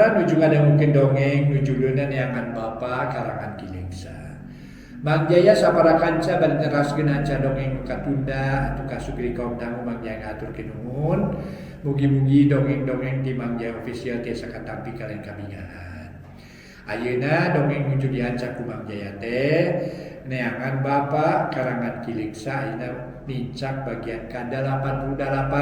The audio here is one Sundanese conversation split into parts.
mitra nuju ngadangukeun dongeng nu judulna Neangan Bapa karangan Ki Leungsa. Mang Jaya sapara kanca bade neraskeun hanca dongeng nu katunda atuh kasugri kaum dangu Mang Jaya ngahaturkeun nuhun. Mugi-mugi dongeng-dongeng ti Mang Jaya Official tiasa katampi kalian kabingahan. Ayeuna dongeng nuju dihanca ku Mang Jaya teh Neangan Bapa karangan Ki Leungsa ayeuna nincak bagian ka-88.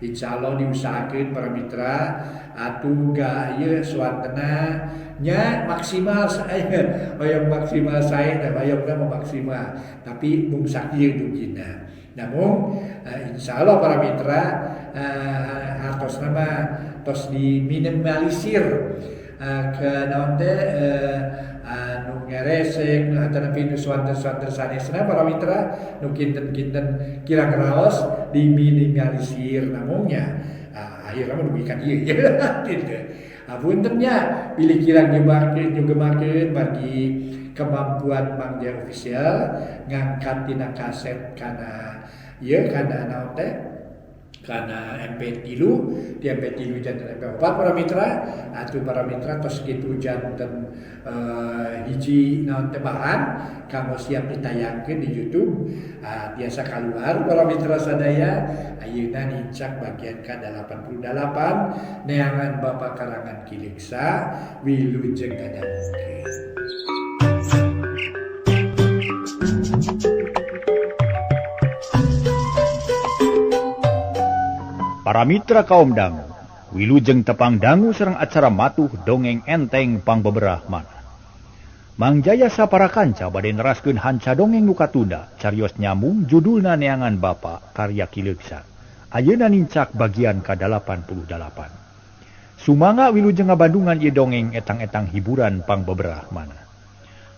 Insya Allah diusahakeun para mitra atuh ga ieu suantena nya maksimal saya hoyong maksimal saya dan hoyongna mah maksimal tapi mung sakieu dugina. Namun insya Allah para mitra hartosna mah tos diminimalisir ke naon teh anu ngeresek atanapi nu suanten-suanten sanesna para mitra nu kinten-kinten kirang raos diminimalisir namun nya akhirna mah dugi ka dieu gitu. Punten nya bilih kirang nyugemakeun margi kemampuan Mang Jaya Official ngangkat tina kaset kana ieu kana naon teh kana MP3 di MP3 janten MP4 para mitra atuh para mitra tos kitu janten hiji naon teh bahan kanggo siap ditayangkeun di YouTube tiasa kaluar para mitra sadaya. Ayeuna nincak bagian ka-88 Neangan Bapa karangan Ki Leungsa wilujeng ngadangukeun. Para mitra kaum dangu, wilujeng tepang dangu sareng acara matuh dongeng enteng pangbeberah manah. Mang Jaya sapara kanca bade neraskeun hanca dongeng nu katunda, carios nyambung judulna Neangan Bapa karya Ki Leungsa. Ayeuna nincak bagian ka-88. Sumangga wilujeng ngabandungan ieu dongeng etang-etang hiburan pangbeberah manah.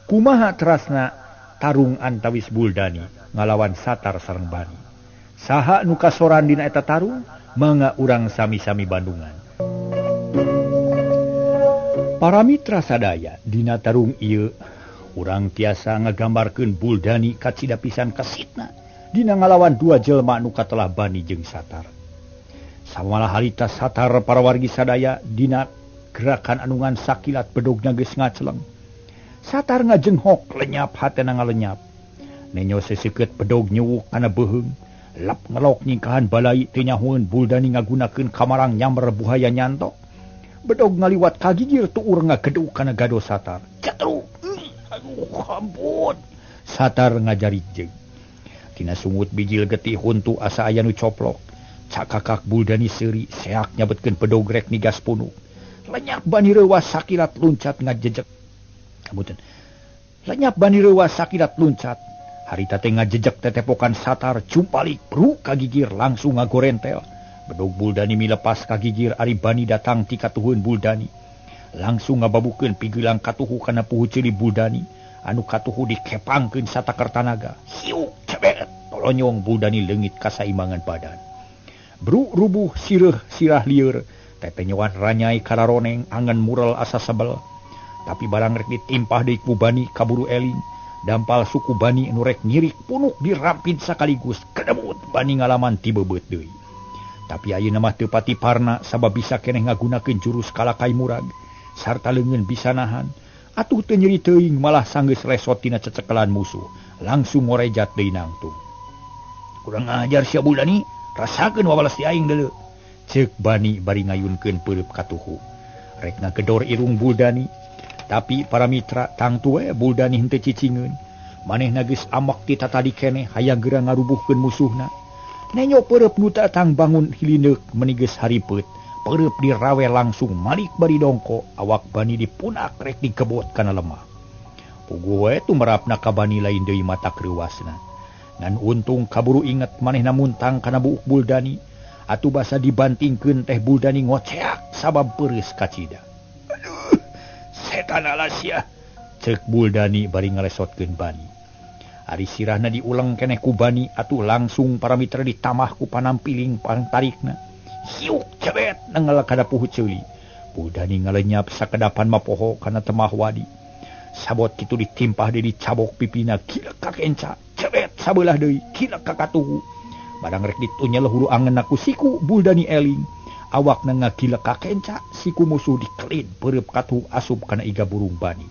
Kumaha terasna tarung antawis Buldani ngalawan Satar sareng Bani. Saha nu kasoran dina eta tarung? Mangga urang sami-sami bandungan. Para mitra sadaya dina tarung ieu urang tiasa ngagambarkeun Buldani kacida pisan kesitna dina ngalawan dua jelema nu katelah Bani jeung Satar. Samalah harita Satar para wargi sadaya dina gerakan anungan sakilat bedogna geus ngaceleng. Satar ngajenghok lenyap hatena ngalenyap. Nenyo seseukeut bedog nyuwuk kana beuheung. Lap ngelok nyingkahan balai teu nyahoeun Buldani ngagunakeun kamarang nyamber buhaya nyantok. Bedog ngaliwat kagigir tuur ngageduk kana gado Satar. Cetruk. Aduh ampun. Satar ngajarijeg. Tina sungut bijil getih huntu asa aya nu coplok. Cakakak Buldani seuri seak nyabetkeun bedog rek nigas punuk. Lenyap Bani reuwas sakilat luncat ngajejek. Apunten. Lenyap Bani reuwas sakilat luncat. Harita teh ngajejek tetepokan Satar jumpalik bruk kagigir langsung ngagorentel. Bedog Buldani milepas kagigir ari Bani datang ti katuhun Buldani. Langsung ngababukeun pigelang katuhu kana puhu ceuli Buldani anu katuhu dikepangkeun sataker tanaga. Hiuk cebet tolonyong Buldani leungit kasaimbangan badan. Bruk rubuh sireuh sirah lieur tetenyoan ranyai kararoneng angen mural asa sebel. Tapi barang rek ditimpah deui ku Bani kaburu eling. Dampal suku Bani nu rek nyirik punuk dirampit sakaligus kedebut Bani ngalaman tibebeut deui. Tapi ayeuna mah teu pati parna sabab bisa keneh ngagunakeun jurus kalakai murag sarta leungeun bisa nahan. Atuh teu nyeri teuing malah sanggeus lesot tina cecekelan musuh langsung ngorejat deui nangtung. Kurang ajar sia Buldani, rasakeun wabalas ti aing deuleu. Ceuk Bani bari ngayunkeun peureub katuhu. Rek ngagedor irung Buldani. Tapi para mitra tangtu we Buldani henteu cicingeun. Manehna geus amek ti tatadi keneh hayang geura ngarubuhkeun musuhna. Nenyo peureub nu tang bangun hilineuk meuni geus haripeut. Peureub dirawe langsung malik bari dongko, awak Bani dipunak rek digebot kana lemah. Puguh we tumerapna ka Bani lain deui mata kreuwasna. Ngan untung kaburu inget manehna muntang kana buuk Buldani. Atuh basa dibantingkeun teh Buldani ngoceak sabab peureus kacida. Setan alasia ceuk Buldani bari ngalesotkeun Bani. Ari sirahna diuleng keneh ku Bani atuh langsung para mitra ditamah ku panampiling pangtarikna. Hiuk cebet nengel kana puhu ceuli. Buldani ngalenyap sakedapan mapoho kana temah wadi. Sabot kitu ditimpah deui dicabok pipina kilek ka kenca. Cebet sabelah deui kilek ka katuhu. Barang rek ditunyel hulu angeunna ku siku Buldani eling. Awakna ngagilek ka kenca siku musuh dikelid peureub katuhu asup kana iga burung Bani.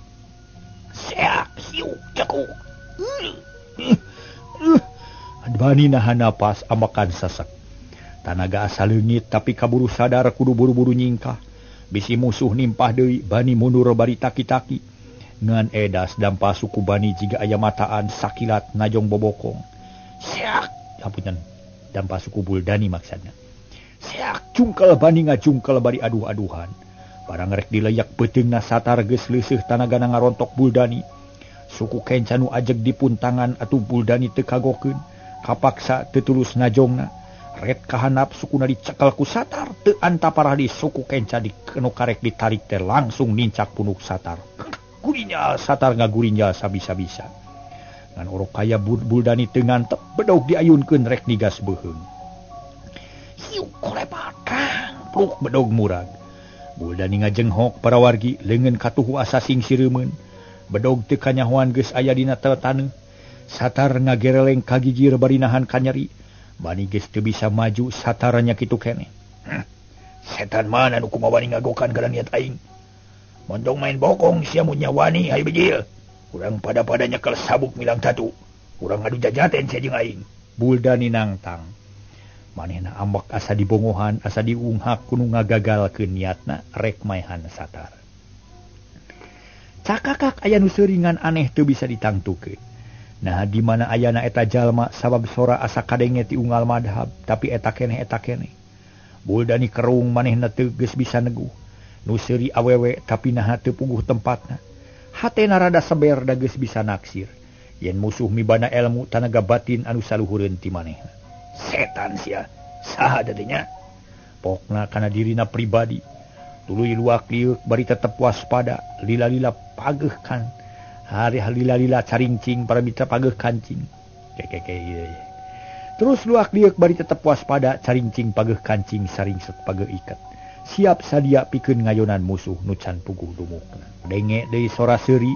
Seak hiuk cekuk. Bani nahan napas ambakan sesek. Tanaga asa leungit tapi kaburu sadar kudu buru-buru nyingkah. Bisi musuh nimpah deui Bani mundur bari taki-taki. Ngan edas dampa suku Bani jiga aya mataan sakilat najong bobokong. Seak hapunten dampa suku Buldani maksudna. Seak jungkel Bani ngajungkel bari aduh-aduhan. Barang rek dileyak beuteungna Satar geus leuseuh tanagana ngarontok Buldani. Suku kenca nu ajeg dipuntangan atuh Buldani teu kagokeun. Kapaksa teu tulus najongna. Ret kahanap sukuna dicekel ku Satar teu antaparah di suku kenca di nu karek ditarik teh langsung nincak punuk Satar. Gurinya Satar ngagurinya sabisa-bisa. Ngan orok kaya Buldani teu ngantep bedog diayunkeun rek nigas beuheung. Hiuk kolepat kang pluk bedog murag. Buldani ngajenghok para wargi leungeun katuhu asa sing sireumeun. Bedog teu kanyahoan geus aya dina taneuh. Satar ngagereleng kagigir bari nahan kanyeri. Bani geus teu bisa maju Satarnya kitu keneh. Setan mana nu kumaha wani ngagokan kana niat aing. Mondong main bokong sia mun wani hayu bijil. Urang pada-pada nyekel sabuk milang tatu. Urang ngadu jajaten sia jeung aing. Buldani nangtang. Manehna ambek asa dibongohan, asa diunghak kudu ngagagalkeun niatna rek maehan Satar. Cakakak aya nu seuringan aneh teu bisa ditangtukeun. Nah di mana ayana eta jalma sabab sora asa kadenge ti unggal madhab tapi eta keneh eta keneh. Buldani kerung manehna teu geus bisa neguh. Nu seuri awewe tapi naha teu puguh tempatna. Hatena rada seber da geus bisa naksir. Yen musuh mibana elmu tanaga batin anu saluhureun ti manehna. Setan sia, saha teh nya? Pokna kana dirina pribadi. Tuluy luak liuk bari tetep waspada, lila-lila pageuh kan. Hari lila-lila carincing para mitra pageuh kancing. Kekeke ieu. Terus luak liuk bari tetep waspada carincing pageuh kancing saringset pageuh iket. Siap sadia pikeun ngayonan musuh nu can puguh dumukna. Denge deui sora seuri,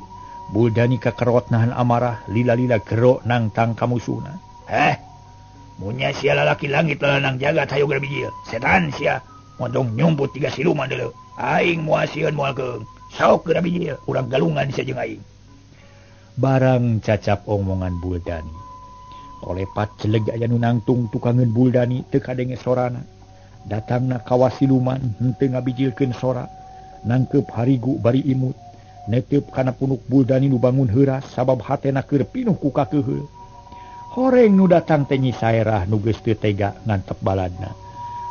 Buldani kakerot nahan amarah, lila-lila gero nangtang ka musuhna. Heh. Munya sia lalaki langit lalanang jagat hayu geura bijil. Setan sia, mondong nyumput tiga siluman deuleu. Aing moal sieun moal keung. Sok geura bijil, urang galungan sia jeung aing. Barang cacap omongan Buldani. Kolepat celeg aya nu nangtung tukangeun Buldani teu kadenge sorana. Datangna kawas siluman henteu ngabijilkeun sora. Nangkeup harigu bari imut. Neteup kana punuk Buldani nu bangun heuras sabab hatena keur pinuh ku kakeuheul. Horeng nu datang teh Nyi Saerah nu geus teu tega ngantep baladna.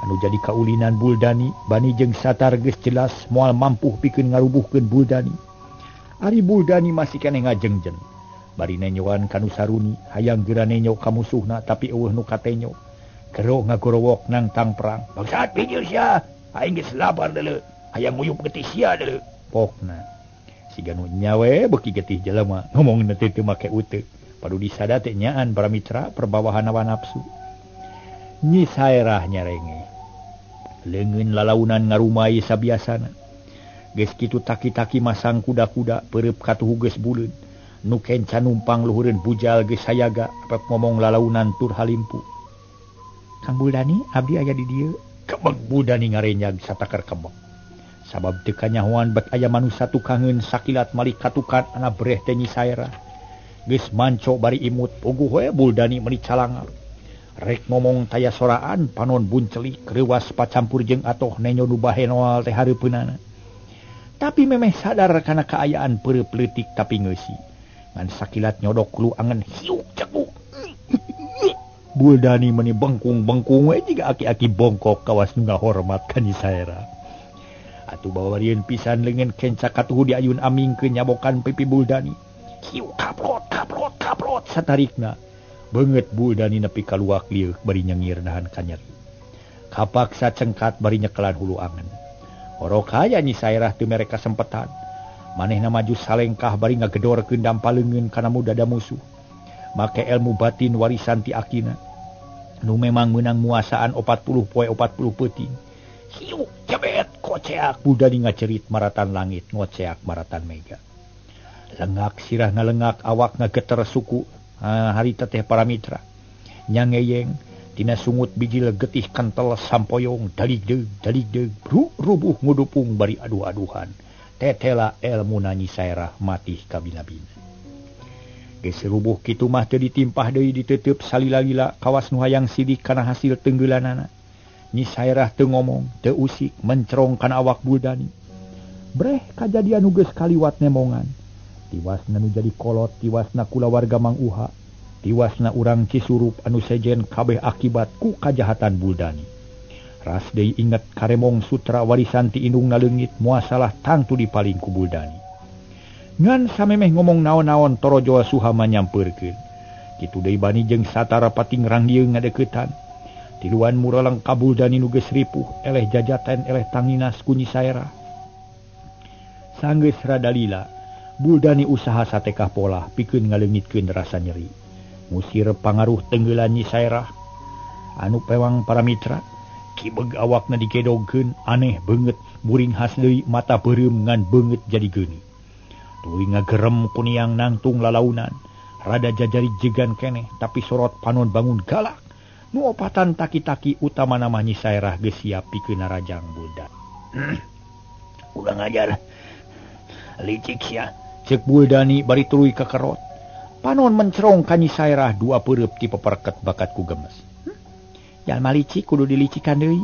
Anu jadi kaulinan Buldani, Bani jeung Satar geus jelas moal mampuh pikeun ngarubuhkeun Buldani. Ari Buldani masih keneh ngajengjen. Bari nenyoan ka nu saruni, hayang geura nenyo ka musuhna tapi eueuh nu katenyo. Gero ngagorowok nangtang perang. Bangsat bijil sia, aing geus lapar deuleu, hayang nguyup getih sia deuleu. Pokna siga nu nyawe beuki getih jelema ngomongna teh teu make uteuk. Padu disada teh nyaan para mitra perbawahan hawa nafsu. Nyi Saerah nyarenge. Leungeun lalaunan ngarumai sabiasana. Geus kitu taki-taki masang kuda-kuda peureub katuhu geus buleud. Nu kenca numpang luhureun bujal geus sayaga apep ngomong lalaunan tur halimpu. Kang Buldani abdi aya di dieu. Kebeg Buldani ngarenyag satakar kebeg. Sabab teu kanyahoan bet aya manusa tukangeun sakilat malik katukan ana breh teh Nyi Saerah. Geus manco bari imut puguh we Buldani meuni calangar. Rek ngomong taya soraan panon buncelik reuwas pacampur jeung atoh nenyo nu bahenoal teh hareupeunana. Tapi memeh sadar kana kaayaan peureub leutik tapi ngeusi. Ngan sakilat nyodok lu angen hiuk cekuk. Buldani meuni bengkung-bengkung we jiga aki-aki bongkok kawas nu ngahormat ka Nyi Saerah. Atuh bawarieun pisan leungeun kenca katuhu diayun amingkeun nyabokan pipi Buldani. Hiuk kaprot kaprot kaprot satarikna. Beungeut Buldani nepi ka luak lieuk bari nyengir nahan kanyeri. Kapaksa cengkat bari nyekelan hulu angen. Orok aya Nyi Saerah teu mere kasempetan. Manehna maju salengkah bari ngagedorkeun dampa leungeun kana dada musuh. Make ilmu batin warisan ti akina. Nu memang meunang muasaan 40 poe 40 peuting. Hiuk jebet koceak Buldani ngacerit maratan langit ngoceak maratan mega. Lengak sirah ngalengak awak ngageter suku harita teh para mitra. Nyangeyeng Tina sungut bijil getih kentel sampoyong daligdeug daligdeug rubuh ngudupung bari aduh-aduhan. Tetela elmuna Nyi Saerah matih kabina-bina. Geus rubuh kitu mah teu ditimpah deui ditetep salila-lila kawas nu hayang sidik kana hasil tenggelanana. Nyi Saerah teu ngomong, teu usik, mencerong kana awak Buldani. Breh kajadian nu geus kaliwat nemongan. Tiwasna nu jadi kolot, tiwasna kulawarga Mang Uha. Tiwasna urang Cisurup anu sejen kabeh akibat ku kajahatan Buldani. Ras deui inget karemong sutra warisan ti indungna leungit muasalah tangtu dipaling ku Buldani. Ngan samemeh ngomong naon-naon torojol Suhama nyampeurkeun. Kitu deui Bani jeung Satara pating rangdieung ngadeuketan. Tiluan mureleng ka Buldani nu geus ripuh, eleh jajaten eleh tanginas ku Nyi Saerah. Sanggeus rada lila, Buldani usaha satekah polah pikeun ngaleungitkeun rasa nyeri. Musir pangaruh tenggelan Nyi Saerah anu pewang para mitra kibeg awakna digedogkeun aneh beungeut buring khas deui mata beureum ngan beungeut jadi geuni tuluy ngagerem kuniang nangtung lalaunan rada jajari jegan keneh tapi sorot panon bangun galak nu opatan taki-taki utamana mah Nyi Saerah geus siap pikeun narajang Buldan. Urang ajar licik sia ceuk Buldani bari tuluy kakerot. Panon mencerong ka Nyi Saerah dua peureub ti peperket bakat ku gemes. Jalma licik kudu dilicikan deui.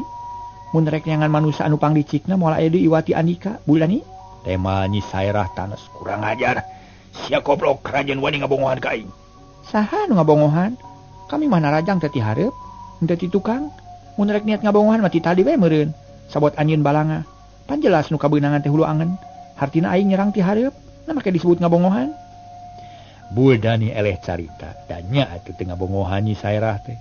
Mun rek nyangan manusa anu panglicikna moal aya deui iwati andika, Buldani. Tema Nyi Saerah tanes kurang ajar. Sia goblok rajen wani ngabongohan ka aing. Saha nu ngabongohan? Kami mah narajang teh ti hareup, henteu ti tukang. Mun rek niat ngabongohan mah ti tadi we meureun. Sabot anjeun balanga. Pan jelas nu kabeunangan teh hulu angen. Hartina aing nyerang ti hareup, na make disebut ngabongohan. Buldani eleh carita, danya atuh teu ngabongohan Nyi Saerah teh.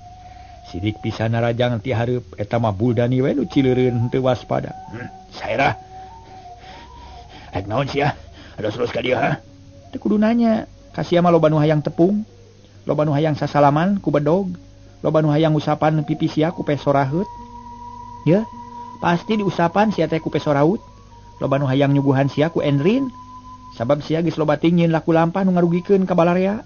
Sidik pisan narajang ti hareup, eta mah Buldani we nu cileureun henteu waspada. Saerah. Rek naon sia? Ados-dos ka dieu ha? Teu kudu nanya, ka sia mah loba nu hayang tepung, loba nu hayang sasalaman ku bedog, loba nu hayang usapan pipi sia ku pesoraheut. Yeuh, pasti diusapan sia teh ku pesoraut. Loba nu hayang nyuguhan sia ku endrin. Sabab sia geus loba tingin laku lampah nu ngarugikeun ka balarea.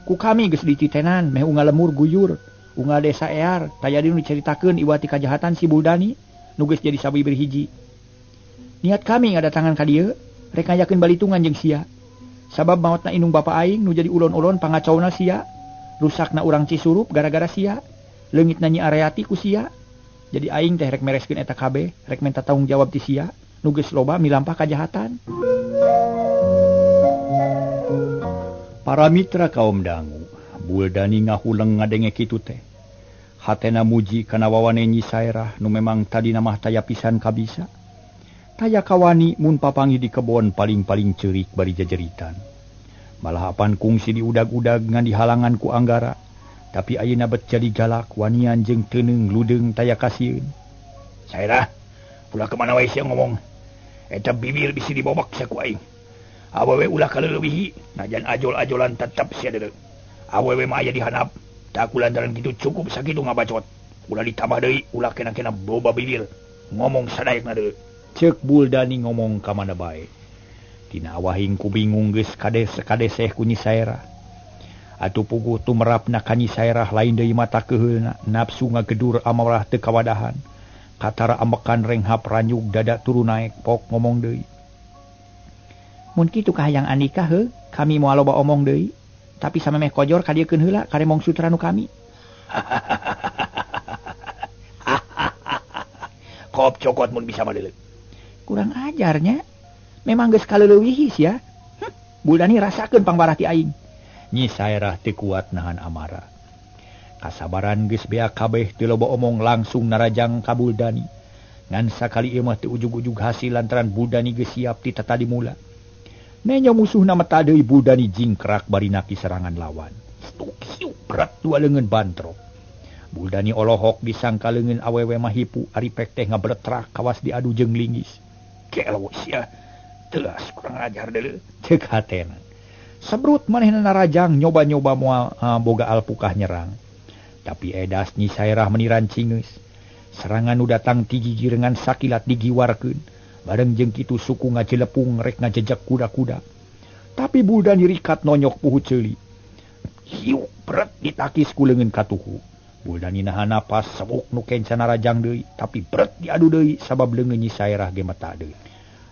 Ku kami geus dititenan meh unggal lemur guyur, unggal desa ear, taya di nu dicaritakeun iwati kajahatan si Buldani nu geus jadi sabibir hiji. Niat kami ngadatangan ka dieu rek ngayakeun balitungan jeung sia. Sabab maotna indung bapa aing nu jadi ulon-ulon pangacauna sia, rusakna urang Cisurup gara-gara sia, leungitna Nyi Areati ku sia. Jadi aing teh rek mereskeun eta kabeh, rek menta tanggung jawab ti sia nu geus loba milampah kajahatan. Para mitra kaum dangu, Buldani ngahuleng ngadenge kitu teh. Hatena muji kana wawane Nyi Saerah nu memang tadina mah taya pisan kabisa. Taya kawani mun papanggih di kebon paling-paling ceurik bari jajeritan. Malah apan kungsi diudag-udag ngan dihalangan ku anggara, tapi ayeuna bet jadi galak wanian jeung teuneung ludeung taya kasieun. Saerah, ulah kemana wae sia ngomong. Eta bibir bisi dibobok sia ku aing. Awewe ulah kaleulewihi, najan ajol-ajolan tetep sia deuleu. Awewe mah aya di handap, tak lantaran kitu cukup sakitu ngabacot. Ulah ditambah deui, ulah kena-kena boba bibir, ngomong sadayakna deui. Ceuk Buldani ngomong ka mana bae. Tina awahing ku bingung geus kades-kadeseh ku Nyi Saerah. Atuh puguh tumerapna ka Nyi Saerah lain deui mata keuheulna, nafsu ngagedur amarah teu kawadahan. Katara ambekan renghap ranyug dada turu naek pok ngomong deui. Mun kitu kahayang andika heuh, kami moal loba omong deui, tapi samemeh kojor kadiekeun heula karemong sutra nu kami. Kop cokot mun bisa mah deuleu. Kurang ajarnya. Memang geus kaleulewihi sia. Buldani rasakeun pangbarah ti aing. Nyi Saerah teu kuat nahan amarah. Kasabaran geus beak kabeh teu loba omong langsung narajang ka Buldani. Ngan sakali ieu mah teu ujug-ujug hasil lantaran Buldani geus siap ti tatadi mula. Nenyo musuhna meta deui Buldani jingkrak bari naki serangan lawan. Stuk berat dua leungeun bantrok. Buldani olohok disangka leungeun awewe mah hipu ari pek teh ngabletrak kawas diadu jeung linggis. Gelo sia, telas kurang ajar deuleu. Ceuk hatena. Sebrut manehna narajang nyoba-nyoba moal boga alpukah nyerang. Tapi edas Nyi Saerah meniran cingeus. Serangan nu datang ti gigirengan sakilat digiwarkeun. Bareng jeung kitu suku ngajelepung rek ngajejek kuda-kuda. Tapi Buldani rikat nonyok puhu ceuli. Hiu berat ditakis ku leungeun katuhu. Buldani nahan napas sebuk nu kenca narajang deui tapi bret diadu deui sabab leungeun Nyi Saerah ge mata deui.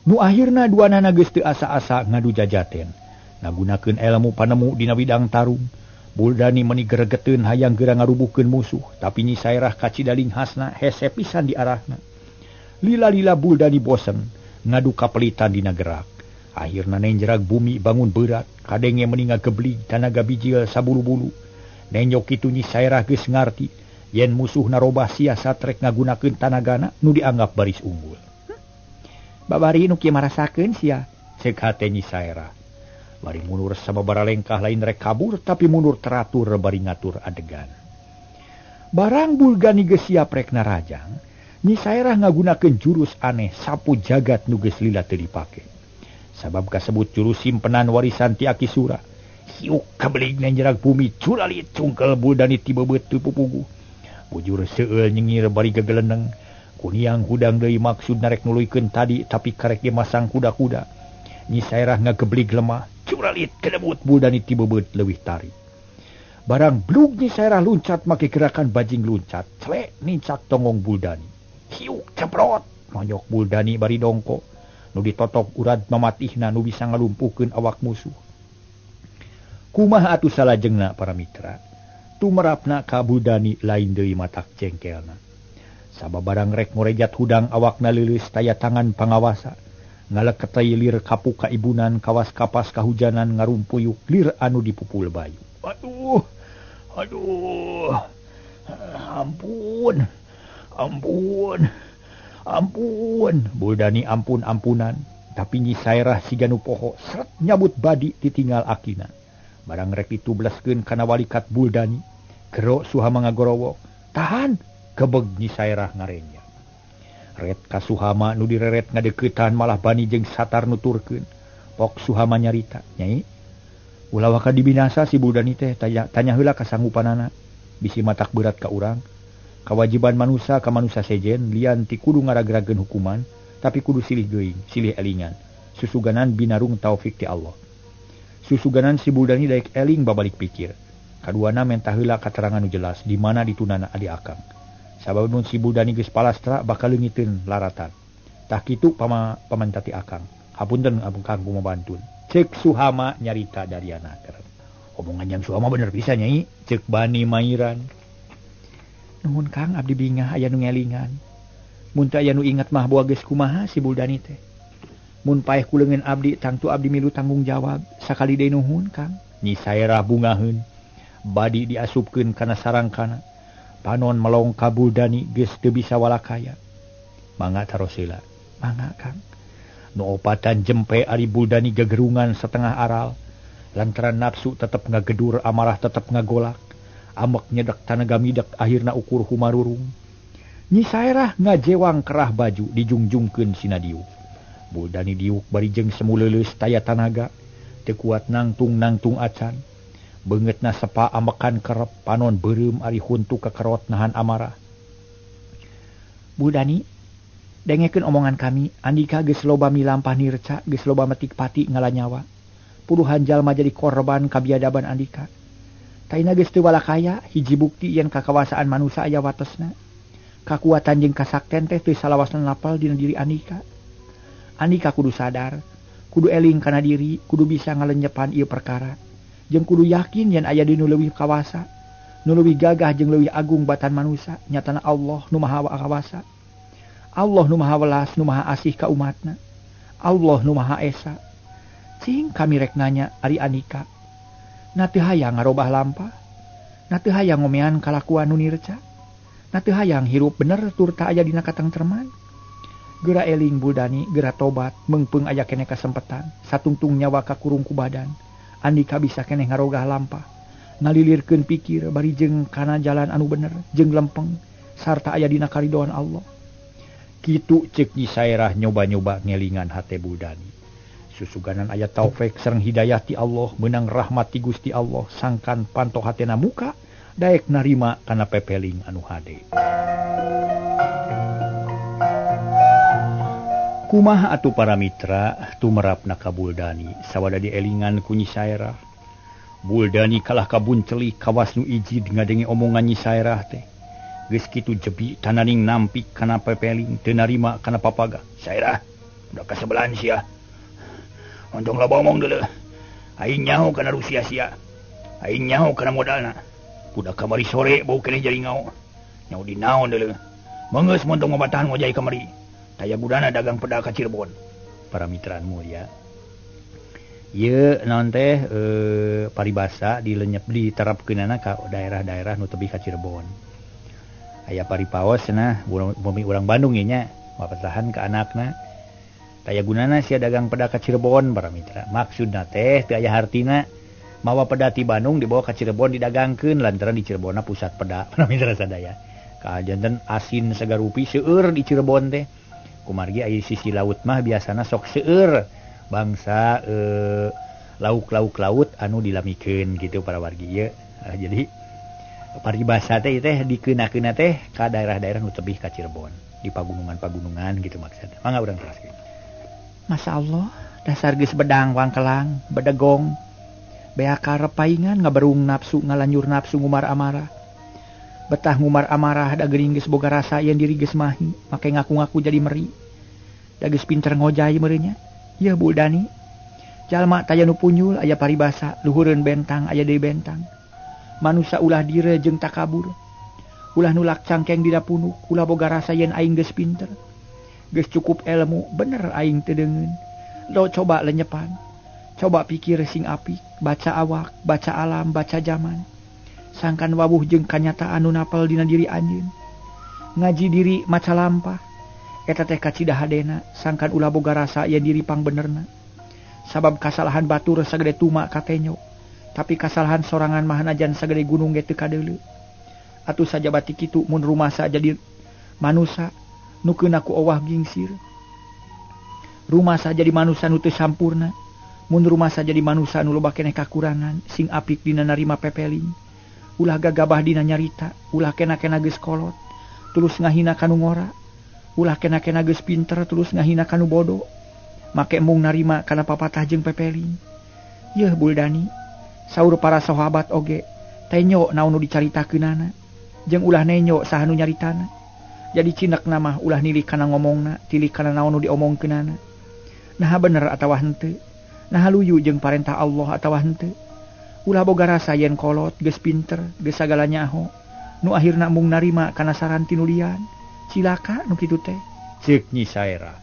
Nu akhirna duanana geus teu asa-asa ngadu jajaten. Ngagunakeun elmu panemu dina widang tarung. Buldani meuni gregeteun hayang geura ngarubuhkeun musuh, tapi Nyi Saerah kacida linghasna hese pisan diarahna. Lila-lila Buldani bosen ngadu kapelitan dina gerak. Akhirna nenjerag bumi bangun berat, kadenge meni ngageblig tanaga bijil sabulu-bulu. Nenyok kitu Nyi Saerah geus ngarti yen musuh narobah siasat rek ngagunakeun tanagana nu dianggap baris unggul. Babari nu kieu marasakeun sia, ceuk hate Nyi Saerah. Bari mundur sababaraha lengkah lain rek kabur tapi mundur teratur bari ngatur adegan. Barang Buldani geus siap rek narajang, Nyi Saerah ngagunakeun jurus aneh sapu jagat nu geus lila teu dipake. Sabab kasebut jurus simpenan warisan ti Aki Sura. Hiuk kabelig nenjerag bumi curalit cungkel Buldani ti beubeut teu pupuguh. Bujur seueul nyengir bari gegeleneng. Kuniang hudang deui maksud narek nuluykeun tadi tapi karek ge masang kuda-kuda. Nyi Saerah ngageblig lemah, curalit kedebut Buldani ti beubeut leuwih tarik. Barang blug Nyi Saerah luncat make gerakan bajing luncat, celek nincak tonggong Buldani. Hiuk ceprot, nonyok Buldani bari dongko. Nu ditotok urat mamatihna nu bisa ngalumpuhkeun awak musuh. Kumaha atuh salajengna para mitra? Tumerapna ka Buldani lain deui matak jengkelna. Sabab barang rek ngorejat hudang awakna leuleus taya tangan pangawasa. Ngaleketei lir kapuk kaibunan kawas kapas kahujanan ngarumpuyuk lir anu dipupul bayu. Aduh, aduh, ampun, ampun, ampun. Buldani ampun-ampunan, tapi Nyi Saerah siga nu poho sret nyabut badi titinggal akina. Barang rek ditubleskeun kana walikat Buldani, gero Suhama ngagorowok. Tahan, kebeg Nyi Saerah ngarenya. Ret ka Suhama nu direret ngadeuketan malah bani jeung satar nuturkeun. Pok Suhama nyarita, "Nyai, ulah waka dibinasa si Buldani teh, tanya heula kasanggupanana. Bisi matak berat ka urang. Kawajiban manusa ka manusa sejen lian ti kudu ngaragrageun hukuman, tapi kudu silih geuing, silih elingan. Susuganan binarung taufik ti Allah." Susuganan si Buldani daek eling babalik pikir. Kaduana mentah heula katerangan nu jelas di mana ditunana adi akang. Sabab mun si Buldani geus palastra bakal leungiteun laratan. Tah kitu pamantati akang. Hapunten abang kang kumabantun. Ceuk Suhama nyarita dariana. Omongan yang Suhama bener pisan Nyai, ceuk Bani Mairan. Nuhun Kang, abdi bingah aya nu ngelingan. Mun teu aya nu inget mah boa geus kumaha si Buldani teh. Mun paeh ku leungeun abdi tangtu abdi milu tanggung jawab. Sakali deui nuhun Kang. Nyi Saerah bungaheun. Badi diasupkeun kana sarangkana. Panon melong ka Buldani geus teu bisa walakaya. Mangga tarosela. Mangga Kang. Nu opatan jempe ari Buldani gegerungan setengah aral. Lantaran nafsu tetep ngagedur, amarah tetep ngagolak. Amek nyedek tanaga midek akhirna ukur humarurung. Nyi Saerah ngajewang kerah baju dijungjungkeun sina diuk. Buldani diuk bari jeung semu leuleus taya tanaga. Teu kuat nangtung-nangtung acan. Beungeutna sepa amekan kerep, panon beureum ari huntu kakerot nahan amarah. Buldani, dengekeun omongan kami, andika geus loba milampah nirca, geus loba metik pati ngalanyawa. Puluhan jalma jadi korban kabiadaban andika. Taina geus teu walakaya, hiji bukti yen kakawasaan manusa aya watesna. Kakuatan jeung kasakten teh teu salawasna napal dina diri andika. Andika kudu sadar, kudu eling kana diri, kudu bisa ngalenyepan ieu perkara. Jeung kudu yakin yen aya di nu leuwih kawasa, nu leuwih gagah jeung leuwih agung batan manusa, nyatana Allah nu maha kawasa. Allah nu maha welas, nu maha asih ka umatna. Allah nu maha esa. Cing kami rek nanya ari andika. Na teu hayang ngarobah lampah, na teu hayang ngomean kalakuan nu nirca, na teu hayang hirup bener turta aya dina katengtreman. Geura eling Buldani, geura tobat, meungpeung aya keneh kasempetan, satungtung nyawa kakurung ku badan. Andika bisa keneh ngarogah lampah, ngalilirkeun pikir bari jeung kana jalan anu bener jeung lempeng sarta aya dina karidoan Allah. Kitu ceuk Nyi Saerah nyoba-nyoba ngelingan hate Buldani. Susuganan aya taufik sareng hidayah ti Allah, meunang rahmat ti Gusti Allah, sangkan panto hatena muka daek narima kana pepeling anu hade. Kumaha atuh para mitra tumerapna ka Buldani sawada dielingan ku Nyi Saerah. Buldani kalah kabunceli kawas nu ijid ngadenge omongan Nyi Saerah teh. Geus kitu jebi tananing nampik kana pepeling teu narima kana papaga. Saerah, udah kasebelahan sia. Ontong loba omong deuleu. Aing nyaho kana Rusia sia. Aing nyaho kana modalna. Kuda kamari sore bau keneh jadi ngao. Nyaho di naon deuleu. Mengeus montong ngobatahan ngojay kamari. Taya gudana dagang peda ka Cirebon. Para mitraan mulia. Ieu naon teh paribasa dilenyep diterapkeunana ka daerah-daerah nu tebih ka Cirebon. Aya paripaos cenah bumi urang Bandung ye nya, mapatahan ka anakna. Taya gunana sia dagang peda ka Cirebon para mitra. Maksudna teh teu aya hartina mawa peda ti Bandung dibawa ka Cirebon didagangkeun lantaran di Cirebonna pusat peda para mitra sadaya. Kajanten asin sagarupi seueur di Cirebon teh. Kumargi aya sisi laut mah biasana sok seueur bangsa lauk-lauk laut anu dilamikeun gitu para wargi ieu. Jadi paribasa teh teh dikeuna-keuna teh ka daerah-daerah nu tebih ka Cirebon, di pagunungan-pagunungan gitu maksudna. Mangga urang teraskeun. Masya Allah, dasar geus bedang wangkelang, bedegong. Bea karep paingan ngaberung nafsu, ngalanjur nafsu ngumar amarah. Betah ngumar amarah da geuning geus boga rasa yen diri geus mahi, make ngaku-ngaku jadi meri. Da geus pinter ngojay meureun nya. Yeuh Buldani. Jalma taya nu punyul aya paribasa, luhureun bentang aya deui bentang. Manusa ulah dire jeung takabur. Ulah nulak cangkeng dina punuk, ulah boga rasa yen aing geus pinter. Geus cukup ilmu, bener aing teu deungeun. Lo coba lenyepan. Coba pikir sing apik, baca awak, baca alam, baca zaman. Sangkan wawuh jeung kanyataan nu napel dina diri anjeun. Ngaji diri maca lampah. Eta teh kacida hadena, sangkan ulah boga rasa yen diri pangbenerna. Sabab kasalahan batur sagede tuma katenyo. Tapi kasalahan sorangan mah najan sagede gunung ge teu kadeuleu. Atuh sajabati kitu mun rumasa jadi manusa nu keuna ku owah gingsir. Rumasa jadi manusa nu teu sampurna. Mun rumasa jadi manusa nu loba keneh kakurangan, sing apik dina narima pepeling. Ulah gagabah dina nyarita, ulah kena-kena geus kolot, tulus ngahina kanu ngora. Ulah kena-kena geus pinter tulus ngahina kanu bodoh. Make mung narima kana papatah jeung pepeling. Yeuh Buldani, saur para sahabat oge, tenyo naon nu dicaritakeunana, jeung ulah nenyo saha nu nyaritana. Jadi cinekna mah ulah nilik kana ngomongna, tilik kana naon nu diomongkeunana. Naha bener atawa henteu? Naha luyu jeung parentah Allah atawa henteu? Ulah boga rasa yen kolot, geus pinter, geus sagala nyaho, nu akhirna mung narima kana saran ti nu lian. Cilaka nu kitu teh. Ceuk Nyi Saerah.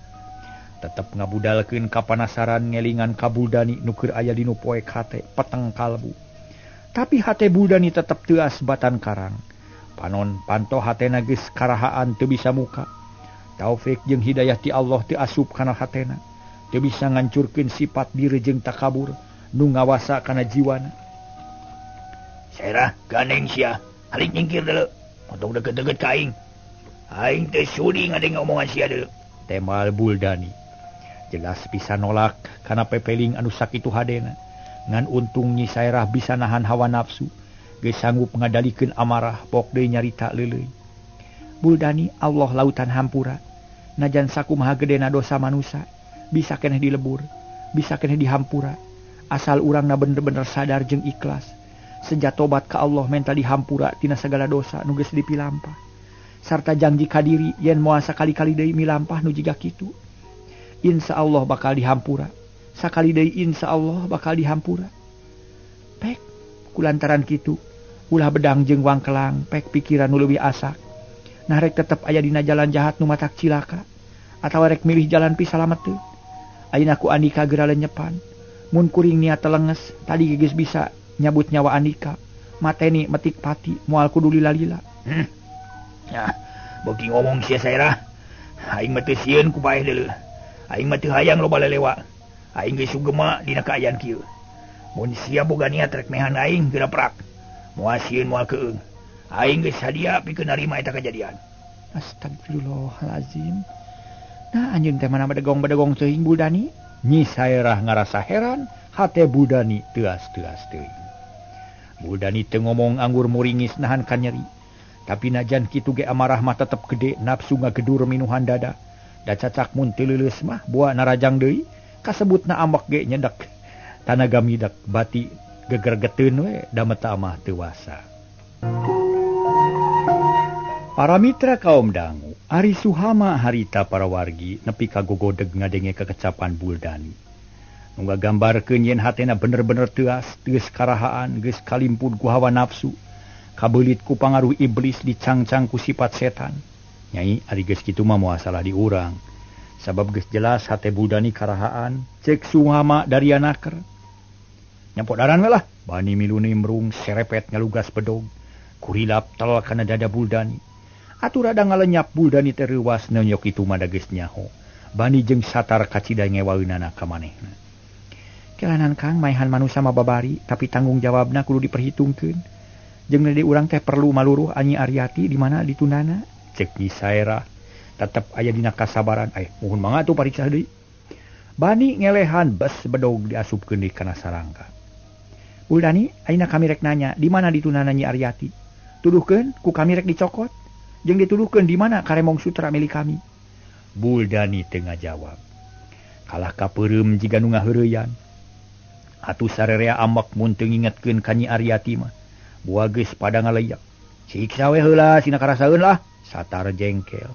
Tetep ngabudalkeun kapanasaran ngelingan ka Buldani nu keur aya dinu poek hate peteng kalbu. Tapi hate Buldani tetep teuas batan karang. Panon panto hatena geus karahaan teu bisa muka. Taufik jeung hidayah ti Allah teu asup kana hatena. Teu bisa ngancurkeun sifat diri jeung takabur nu ngawasa kana jiwana. Saerah gandeng sia, halik nyingkir deuleu. Montong deket-deket ka aing. Aing teu sudi ngadenge omongan sia deuleu. Temal Buldani. Jelas bisa nolak kana pepeling anu sakitu hadena. Ngan untung Nyi Saerah bisa nahan hawa nafsu. Geus sanggup ngadalikeun amarah pok deui nyarita leuleuy. Buldani, Allah lautan hampura. Najan sakumaha gedena dosa manusa, bisa keneh dilebur, bisa keneh dihampura. Asal urangna bener-bener sadar jeung ikhlas. Sejak tobat ka Allah menta dihampura tina sagala dosa nu geus dipilampah. Sarta janji ka diri yen moal sakali-kali deui milampah nu jiga kitu. Insya Allah bakal dihampura. Sakali deui insya Allah bakal dihampura. Pek kulantaran kitu ulah bedang jeung wangkelang, pek pikiran nu leuwih asak. Nah rek tetep aya dina jalan jahat nu matak cilaka atawa rek milih jalan pisalameteun. Ayeuna ku Andika geura lenyepan. Mun kuring niat telenges tadi geus bisa nyabut nyawa Andika. Mateni metik pati moal kudu lila-lila. Ya, beuki ngomong sia Saerah. Aing mah teu sieun ku paeh deuleu. Aing mah teu hayang loba lelewa. Aing geus sugema dina kaayaan kieu. Mun sia boga niat rek mehan aing geura prak. Moal sieun moal keung. Aing geus sadia pikeun narima eta kajadian. Astagfirullahalazim. Nah anjeun teh mana bedegong-bedegong teuing Buldani. Nyi Saerah ngarasa heran, hate Buldani teuas-teuas teuing. Buldani teu ngomong anggur muringis nahan ka nyeri. Tapi najan kitu ge amarah mah tetep gede, nafsu ngagedur minuhan dada. Da cacak mun teu leuleus mah boa narajang deui, kasebutna ambek ge nyedek. Tanaga midak bati Gegergeteun we da meta mah teu wasa. Para mitra kaum dangu, Ari Suhama harita para wargi nepi ka gogodeg ngadenge kekecapan Buldani. Nu ngagambarkeun yen hatena bener-bener teuas, geus karahaan, geus kalimpud ku hawa nafsu, kabeulit ku pangaruh iblis dicangcang ku sifat setan. Nyai ari geus kitu mah moal salah di urang. Sabab geus jelas hate Buldani karahaan, cek Suhama dari anaker. Nyampok daran we lah, bani milu nimrung serepet ngalugas bedog, kurilap tal kana dada Buldani. Atuh rada ngalenyap Buldani teh reuwas nenyok itu mah da geus nyaho. Bani jeung Satar kacida ngewaeunana ka manehna. Kelanan Kang maehan manusa mah babari, tapi tanggung jawabna kudu diperhitungkeun. Jeung di urang teh perlu maluruh Anyi Aryati di mana ditundana? Cek Nyi Saerah tetep aya dina kasabaran. Muhun mangga atuh pariksa deui. Bani ngelehan bes bedog diasupkeun deui kana sarangka. Buldani, ayeuna kami rek nanya, di mana ditundana Nyi Aryati? Tuduhkeun ku kami rek dicokot. Jeung dituduhkeun di mana karemong sutra milik kami. Buldani teu ngajawab. Kalah kapeureum jiga nu ngaheureyan. Atuh sarerea amek mun teu ngingetkeun ka Nyi Aryati mah. Buah geus pada ngaleyak. Siksa we heula sina karasaeun lah. Satar jengkel.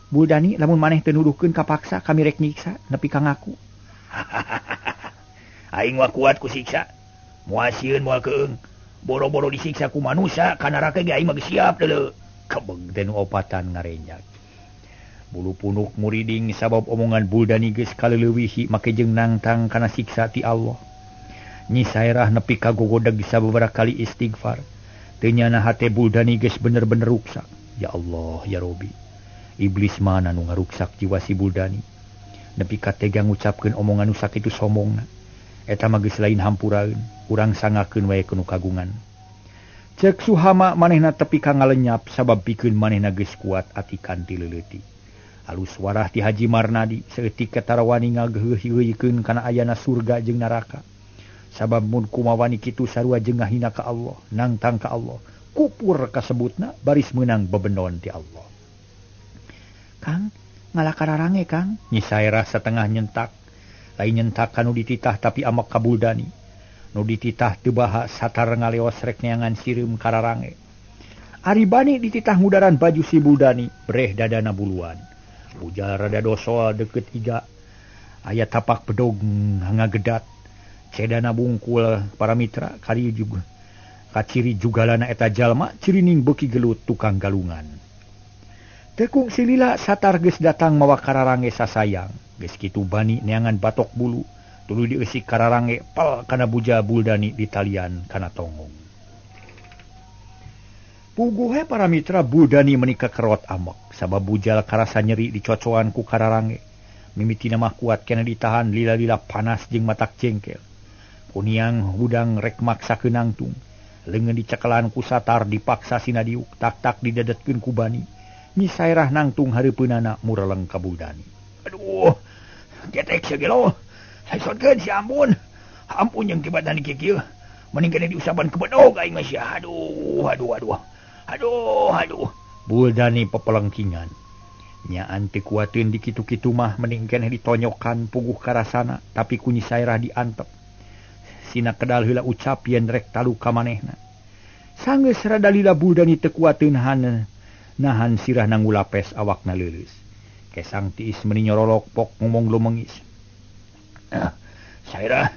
Buldani lamun maneh teu nuduhkeun kapaksa kami rek nyiksa nepi ka ngaku. Aing mah kuat ku siksa. Moal sieun moal keung. Boro-boro disiksa ku manusa ka neraka ge aing mah geus siap deuleu. Kebeg teh nu opatan ngarenjak. Bulu punuk muriding sabab omongan Buldani geus kaleulewihi make jeung nangtang kana siksa ti Allah. Nyi Saerah nepi ka gogodeg sababaraha kali istighfar. Teu nyana hate Buldani geus bener-bener ruksak. Ya Allah ya Robi. Iblis mana nu ngaruksak jiwa si Buldani. Nepi ka tega ngucapkeun omongan nu sakitu sombongna. Eta mah geus lain hampuraeun, urang sangakeun wae ku nu kagungan. Cek Suhama manehna tepi ka ngalenyap sabab pikeun manehna geus kuat atikan ti leuleutik. Alus warah ti Haji Marnadi saeutik katarawani ngageuheuheuikeun kana ayana surga jeung neraka. Sabab mun kumawani kitu sarua jeung ngahina ka Allah, nangtang ka Allah, kupur kasebutna baris meunang bebenon ti Allah. Kang, ngalah kararange Kang. Nyi Saerah satengah nyentak, lain nyentak kanu dititah tapi amak ka Buldani. Nu dititah teu baha Satar ngaleos rek neangan sireum kararange. Ari Bani dititah ngudaran baju si Buldani, breh dadana buluan. Bujal rada dosol deket iga. Aya tapak bedog ngagedat. Cedana bungkul para mitra kali juga. Kaciri jugalana eta jalma cirining beuki gelut tukang galungan. Tekung silila Satar geus datang mawa kararange sasayang. Geus kitu Bani neangan batok bulu. Tuluy dieusi kararange pel kana buja Buldani di talian kana tonggong. Puguhe para mitra Buldani menika kerot amek sabab bujal karasa nyeri dicocoan ku kararange. Mimitina mah kuat kena ditahan lila-lila panas jeung matak jengkel. Kuniang hudang rek maksakeun nangtung. Leungeun dicekelan ku Satar dipaksa sina diuk tak-tak didedetkeun ku Bani. Nyi Saerah nangtung hareupeunana mureleng ka Buldani. Aduh, getek segelo. Saisotkeun si ampun. Ampun jeung tibatan kieu. Mending kene diusapan ku bedog aing mah sia. Aduh, aduh, aduh. Aduh, aduh. Buldani pepelengkingan. Nyaan teu kuateun di kitu-kitu mah mending keneh ditonyokan puguh karasana tapi ku Nyi Saerah diantep. Sina kedal heula ucap yen rek talu ka manehna. Sanggeus rada lila Buldani teu kuateun nahan sirahna ngulapes awakna leuleus. Kesang tiis meuni nyorolok pok ngomong lumengis. Saerah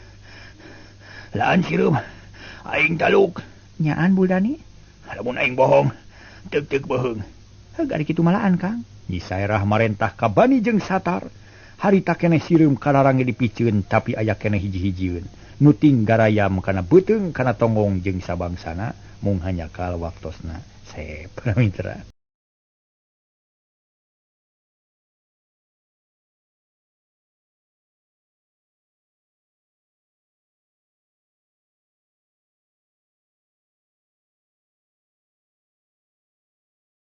laan sireum aing taluk. Nyaan Buldani? Lamun aing bohong, teuk-teuk beuheung. Heug ari kitu malaan Kang. Nyi Saerah marentah ka Bani jeung Satar. Harita keneh sireum kararange dipiceun tapi aya keneh hiji-hijieun. Nuting garayam kana beuteung kana tonggong jeung sabangsana mung hanyakal waktosna. Sep mitra.